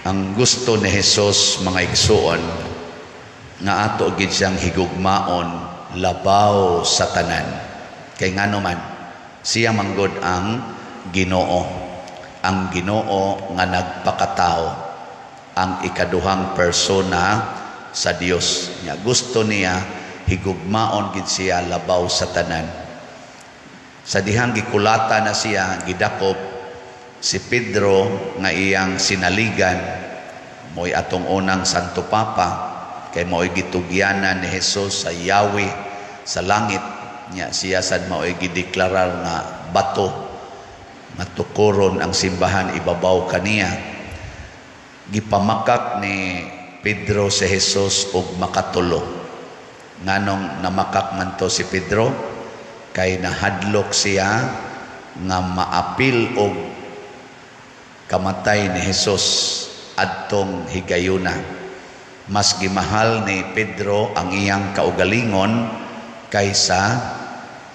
Ang gusto ni Jesus, mga igsuon, nga ato gid siyang higugmaon labaw sa tanan. Kay ngano man, siya manggod ang Ginoo. Ang Ginoo nga nagpakatao, ang ikaduhang persona sa Dios. Nya gusto niya higugmaon gid siya labaw sa tanan. Sa dihang gikulata na siya, gidakop si Pedro nga iyang sinaligan, mo'y atong unang Santo Papa, kay mo'y gitugyanan ni Jesus sa Yahweh sa langit. Nya siya sad mao'y gideklarar nga bato nga tukuron ang simbahan ibabaw kaniya. Gipamakak ni Pedro si Jesus og makatulo. Nganong namakak man to si Pedro? Kay nahadlok siya nga maapil og kamatay ni Jesus adtong higayuna. Mas gimahal ni Pedro ang iyang kaugalingon kaysa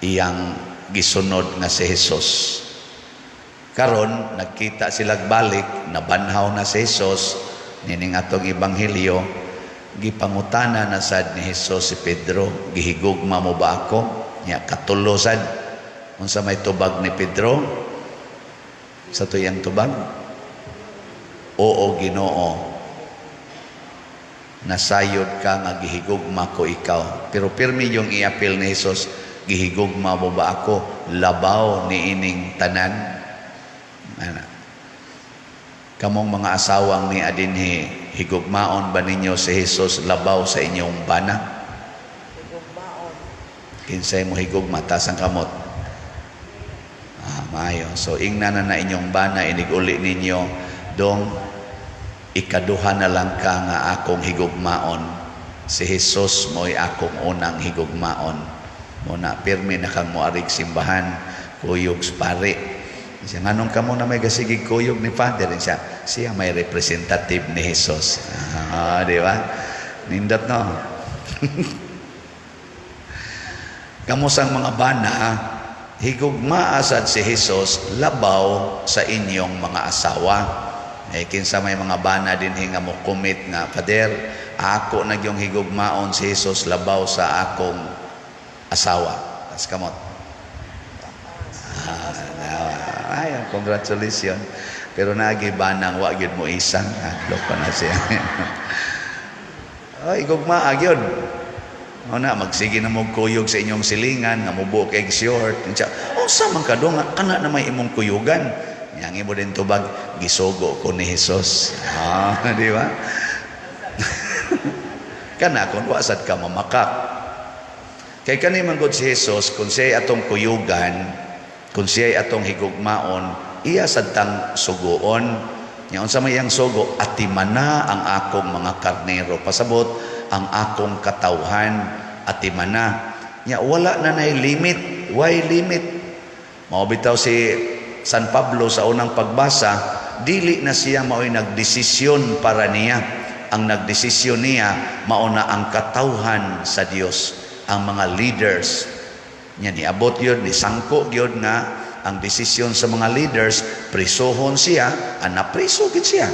iyang gisunod nga si Jesus. Karon nagkita silag balik, nabanhaw na si Jesus nining atong ebanghelyo, gipangutana na sad ni Jesus si Pedro, "Gihigugma mo ba ako?" Nya katulo sad. Unsa may tubag ni Pedro? Sa tuyang tubag? "Oo, Ginoo. Nasayod ka nga gihigugma ko ikaw." Pero pirmi yung iapil ni Jesus, "Gihigugma mo ba ako labaw ni ining tanan?" Ana. Kamong mga asawang ni adinhi, higugmaon ba ninyo si Jesus labaw sa inyong bana? Higugmaon. Kinsay mo higugma, taas ang kamot. Ah, maayo. So ingna na na inyong bana inig-uli ninyo, "Dong, ikaduha na lang ka nga akong higugmaon. Si Jesus mo'y akong unang higugmaon." Muna pirmi na kang moarig simbahan, kuyog sa pari. Siya, "Nganong kamo na may gasigig kuyog ni Father?" Siya, siya may representative ni Jesus. Ah, di ba? Nindot, no? Kamo sang mga bana, higugmaa sad si Jesus labaw sa inyong mga asawa. Eh, kinsa may mga bana din nga mo commit nga, "Father, ako na yung higugmaon si Jesus labaw sa akong asawa"? Tas kamot. Ah, ay, congratulations. Pero nagi banang wa gyud mo isang hadlok pa na siya. Ay, higugmaa gyud. O na, magsige na mo kuyog sa inyong silingan, nga mubuo kay short. Siya, "Oh, sa man ka dong, kana na may imong kuyugan." Yang imo din tubag, "Gisugo ko ni Jesus." Ah, di ba? Kana kung wa sad ka mamakak. Kay kani man gud si Jesus, kung siya atong kuyugan, kung siya atong higugmaon, iya sad tang suguon. Nya unsa may iyang sugo? "Atimana ang akong mga karnero." Pasabot, ang akong katawhan, atimana. Nya wala na nay limit. Why limit? Mao bitaw si San Pablo sa unang pagbasa, dili na siya mao'y nagdesisyon para niya. Ang nagdesisyon niya mao na ang katawhan sa Dios, ang mga leaders. Nya niabot yun, ni sangko yun nga ang desisyon sa mga leaders, prisohon siya, ana priso gid siya.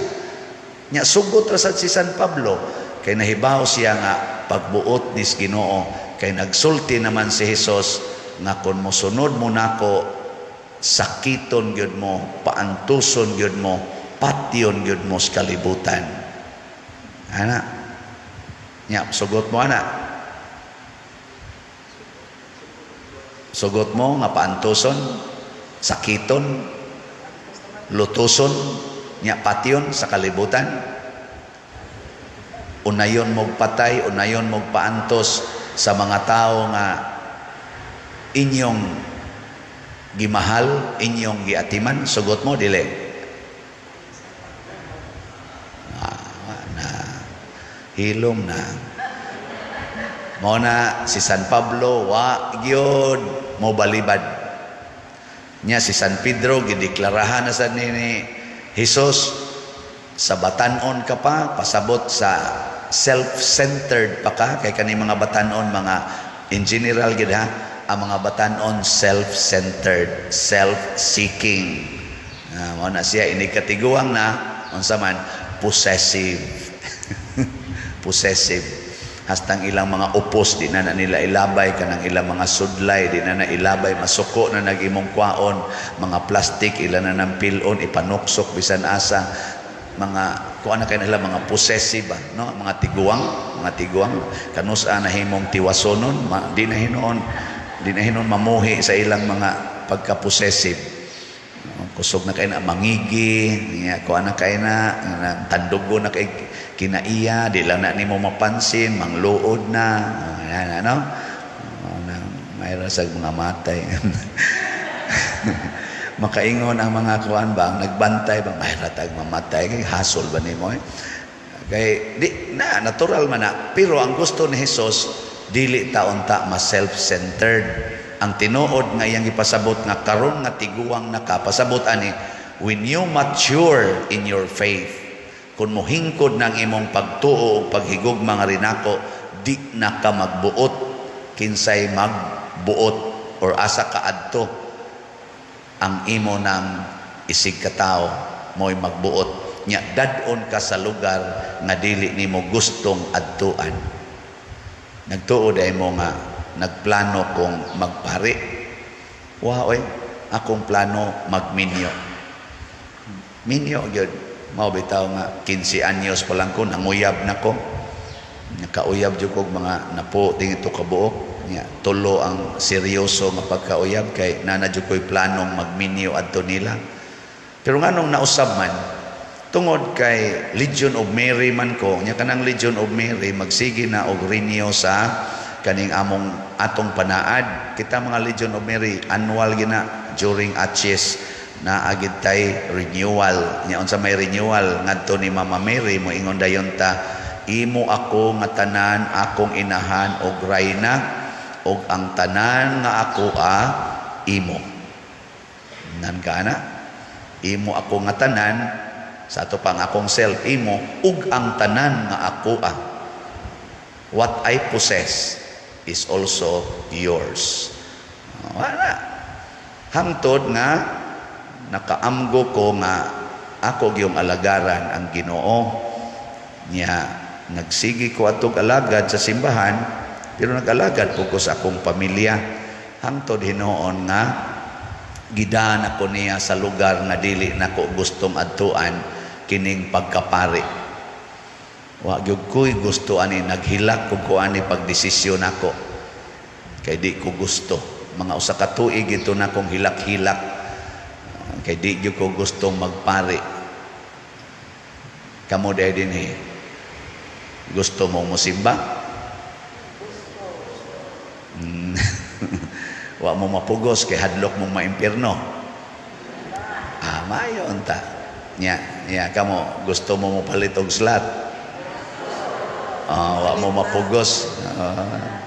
Nya sugot ra sad si San Pablo kay nahibaw siya nga pagbuot nis Ginoo, kay nagsulti naman si Jesus nga kung mosunod mo nako, sakiton gyud mo, paantuson gyud mo, patyon gyud mo sa kalibutan. Ana. Nya sugot mo ana. Sugot mo nga paantuson, sakiton, lutuson, nya patyon sa kalibutan. Unayon mog patay, unayon mog paantos sa mga tao nga inyong gimahal, inyong giatiman, sugot mo dili? Ah, na hilom na. Mao na si San Pablo wa gyud mo balibad. Nya si San Pedro gideklarahan na sa ni Jesus, sa batanon ka pa, pasabot sa self-centered pa ka, kay kani mga batanon, mga in general gid ha, ang mga batanon self-centered, self-seeking. Ah, mao na siya ini katiguang na unsa man Nag-possessive. Possessive. Hastang ilang mga upos di na nila ilabay, kanang ilang mga sudlay di na ilabay, masuko na nag imong kwaon, mga plastic ila na ng pilon, ipanuksok bisan asa, mga kuan na kay nila, mga possessive ba, no? Mga tiguang, mga tiguang, kanus-a na himong tiwasonon, di na hinuon mamuhi sa ilang mga pagka-possessive. Kusog na kay na mangigi niya, kuan na kay na tandugo na kay kinaiya, di lang na nimo mapansin, mangluod na. Yan, ano na, mayroon sa mga matay, makaingon ang mga kuan ba, ang nagbantay ba, mayroon tag mamatay kay hasol ba nimo eh? Kay di na natural man na, pero ang gusto ni Jesus, dili ta unta mas self-centered. Ang tinuod nga iyang ipasabot nga karon nga tiguang nakapasabot ani, when you mature in your faith, kung mohingkod ng imong pagtuo o paghigugma nga rinako, di na ka magbuot kinsay magbuot or asa ka adto. Ang imo ng isig katao mo'y magbuot nya, dad-on ka sa lugar nga dili nimo gustong adtuan. Nagtuo dahil mo nga nagplano kong magpari? Wa oy, akong plano magminyo. Minyo gyud. Mao bitaw nga 15 anyos pa lang ko nanguyab na ko. Nakauyab jud kog mga napo tingito kabuok. Nya tulo ang seryoso nga pagkauyab kay nana jud ko'y planong magminyo adto nila. Pero nganong nausab man? Tungod kay Legion of Mary man ko, nya kanang Legion of Mary magsige na og renew sa kaning among atong panaad. Kita mga Legion of Mary, annual gina during Acies na agid tay renewal. Nya unsa may renewal ngadto ni Mama Mary, moingon dayon ta, "Imo ako nga tanan, akong inahan og rayna, og ang tanan nga ako a imo." Nan ka na? Imo ako nga tanan, sa ato pang akong self imo, ug ang tanan nga ako a. What I possess is also yours. Wala. Hangtod nga nakaamgo ko nga ako gyung alagaran ang Ginoo. Nya nagsigi ko atog alagad sa simbahan, pero nag-alagad po ko sa akong pamilya hangtod hinuon nga gidaan ako niya sa lugar nga dili nako gustong adtuan, kining pagkapari. Wa gyud ko'y gusto ani, naghilak ko ani pagdesisyon nako kay di ko gusto. Mga usa ka tuig ito na kong hilak-hilak kay di gyud ko gustong magpari. Kamo dahil dinhi, gusto mo mosimba? Wa mo mapugos kay hadlok mong maimpierno. Ah, maayo unta. Nya, nya kamo, gusto mo mopalit og slot? Ah, wa mo mapugos. Ah,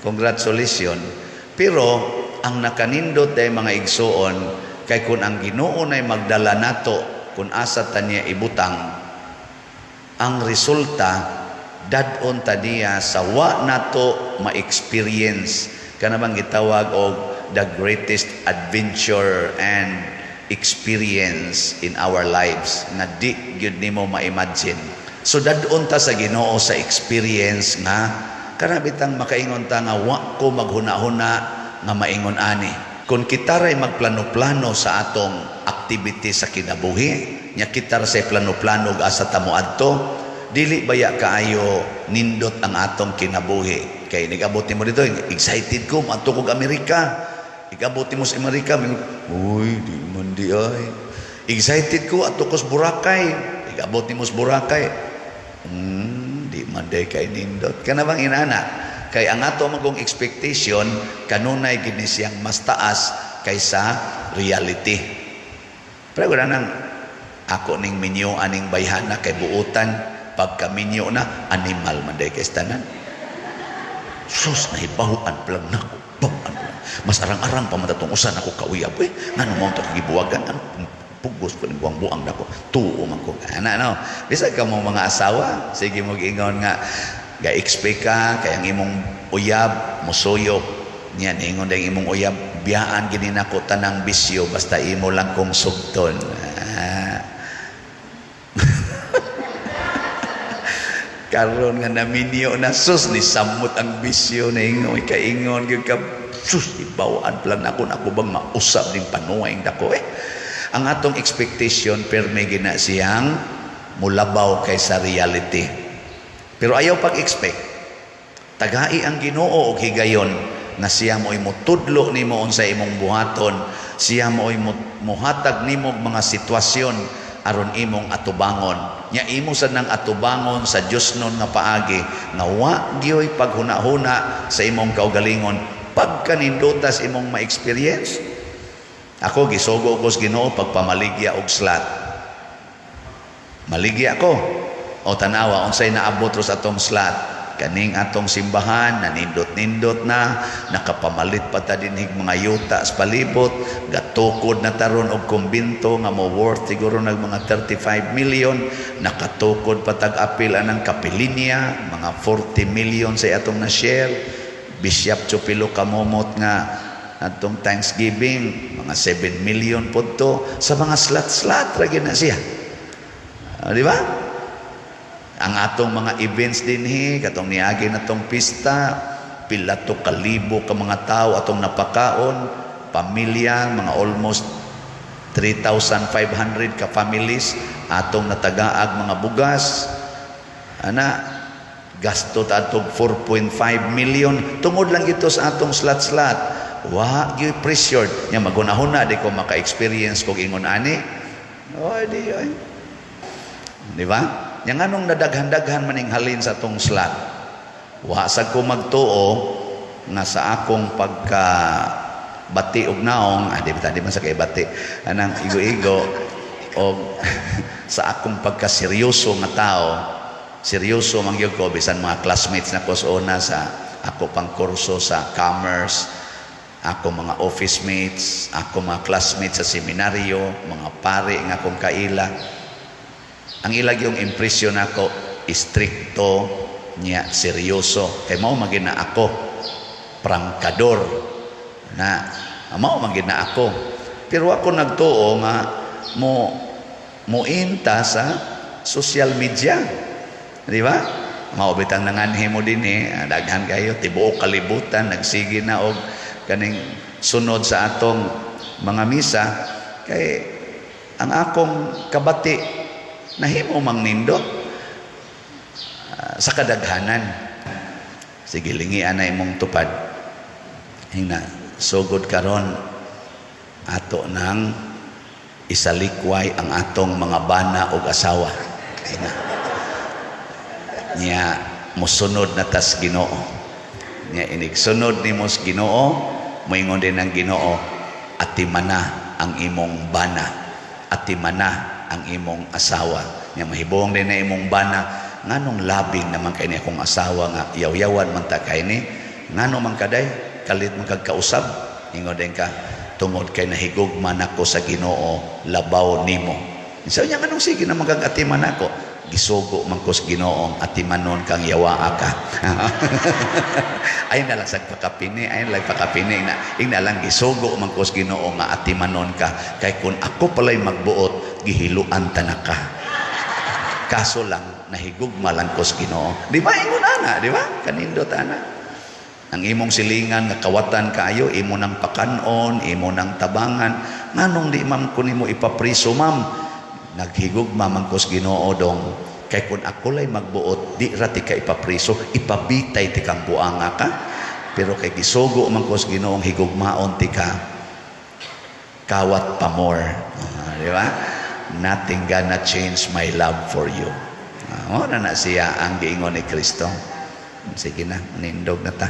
congratulations. Pero ang nakanindot ay mga igsuon, kay kung ang Ginoo nay magdala nato kung asa ta niya ibutang, ang resulta dad-on ta niya sa wa nato ma-experience, kana bang gitawag og the greatest adventure and experience in our lives nga di gyud nimo ma-imagine. So dad-on ta sa Ginoo sa experience nga kana bitang makaingon ta nga wa ko maghuna-huna nga maingon ani. Kung kita ray magplano-plano sa atong activity sa kinabuhi nya, kita ra say plano-plano og asa ta moadto, dili baya kaayo nindot ang atong kinabuhi? Kay nigabot nimo dito, excited ko moadto kog Amerika. Igabot nimo sa Amerika, uy, di man di ay. Excited ko adto ko sa Boracay. Igabot nimo sa Boracay, di man day kay nindot. Kana bang inana? Kay ang ato magong expectation kanunay gid ni siyang mas taas kaysa reality. Pero wala nang ako ning minyo aning bayhana kay buutan, pagka minyo na, animal man day kay tanan. Sus, nahibahuan pa lang nako. Bahuan pa lang. Mas arang-arang pa man atong usa nako kauyab eh. Ngano mo to kagibuwagan? Ano pugos ko ning buang-buang nako. Tuo man ko. Ana no. Bisag ka mo mga asawa, sige mo giingon nga ga-expect ka kay ang imong uyab mosuyop. Niya ningon dayong imong uyab, biyaan gini nako tanang bisyo basta imo lang kong sugton. Ah. Karon nga naminyo na, sus, ni samot ang bisyo na ingon, kaingon gyud ka, sus, ibawaan plan ako na ako bang mausab ning panuway dako eh. Ang atong expectation perme gina siyang mulabaw kaysa reality. Pero ayaw pag-expect. Tagai ang Ginoo og higayon nga siya mo'y mutudlo nimo unsa imong buhaton, siya mo'y muhatag nimo og mga sitwasyon aron imong atubangon. Nya imo sad nang atubangon sa Diosnon nga paagi nga wa gyoy paghuna-huna sa imong kaugalingon pagkanindutas imong ma-experience. Ako, gisugo ko sa Ginoo pagpamaligya og slot. Maligya ko. O tanawa unsay naabot ro sa atong slot. Kaning atong simbahan nanindot-nindot na, nakapamalit pa ta dinhig mga yuta sa palibot, gatukod na taron og kumbinto nga mo worth siguro nag mga 35 million, nakatukod pa tag apil anang kapilinya, mga 40 million sa atong na share. Bishop Chupilo kamomot nga atong Thanksgiving, mga 7 million po to sa mga slot-slot ra gyud na siya. Ah, di ba? Ang atong mga events dinhi, katong niagi na tong pista, pila to kalibo ka mga tao atong napakaon, pamilya, mga almost 3,500 ka families atong natagaag mga bugas. Ana, gasto ta atog 4.5 million tungod lang ito sa atong slot-slot. Wa gyud pressured nya magunahuna di ko maka-experience kog ingon ani. Oh, di ay. Di ba? Nya nganong nadaghan-daghan maning halin sa atong slot? Wa sad ko magtuo nga sa akong pagka bati og naong, ah, di ba, di man sa kay bati anang igo-igo og sa akong pagkaseryoso nga tao, seryoso man gyud ko, bisan mga classmates na ko sa una sa ako pang kurso sa commerce, ako mga office mates, ako mga classmates sa seminaryo, mga pare nga akong kaila, ang ilag yung impression nako, istrikto niya, seryoso, kay mao man na ako prangkador na mao man na ako. Pero ako nagtuo nga mo muinta sa social media, di ba? Mao bitang nanganhi mo dinhi, eh, daghan kayo, tibuok kalibutan nagsige na og kaning sunod sa atong mga misa, kay ang akong kabati nahimo mang nindot sa kadaghanan. Sige, lingian na imong tupad. Hingna, sugod karon ato nang isalikway ang atong mga bana og asawa. Hingna. Nya musunod na tas Ginoo. Nya inig sunod nimo sa Ginoo, moingon din ang Ginoo, atimana ang imong bana, atimana ang imong asawa. Nya mahibong din na imong bana, nganong labing naman kay ni akong asawa nga yaw-yawan man ta kay ni, ngano man kaday kalit man kag kausab? Ingon din ka, tungod kay nahigugma nako sa Ginoo labaw nimo. Sa niya, nganong sige naman kag atiman ako? Gisugo man ko sa Ginoo atimanon kang yawaa ka. Ay na lang sa pakapini, ay na lang pakapini na ingna lang, gisugo man ko sa Ginoo nga atimanon ka, kay kun ako pala'y magbuot, gihiluan ta na ka. Kaso lang nahigugma lang ko sa Ginoo. Di ba ingon ana? Di ba kanindot ana? Ang imong silingan nga kawatan kaayo, imo nang pakanon, imo nang tabangan, nganong di ma'am ko nimo ipapriso, ma'am? Naghigugma man ko sa Ginoo dong, kay kun ako lay magbuot, di ra ti ka ipapriso, ipabitay ti kang buanga ka. Pero kay gisugo man ko sa Ginoong higugmaon ti ka, kawat pa more. Ah, di ba? Nothing gonna change my love for you. Ah, na na siya ang giingon ni Kristo. Sige na, nindog na ta.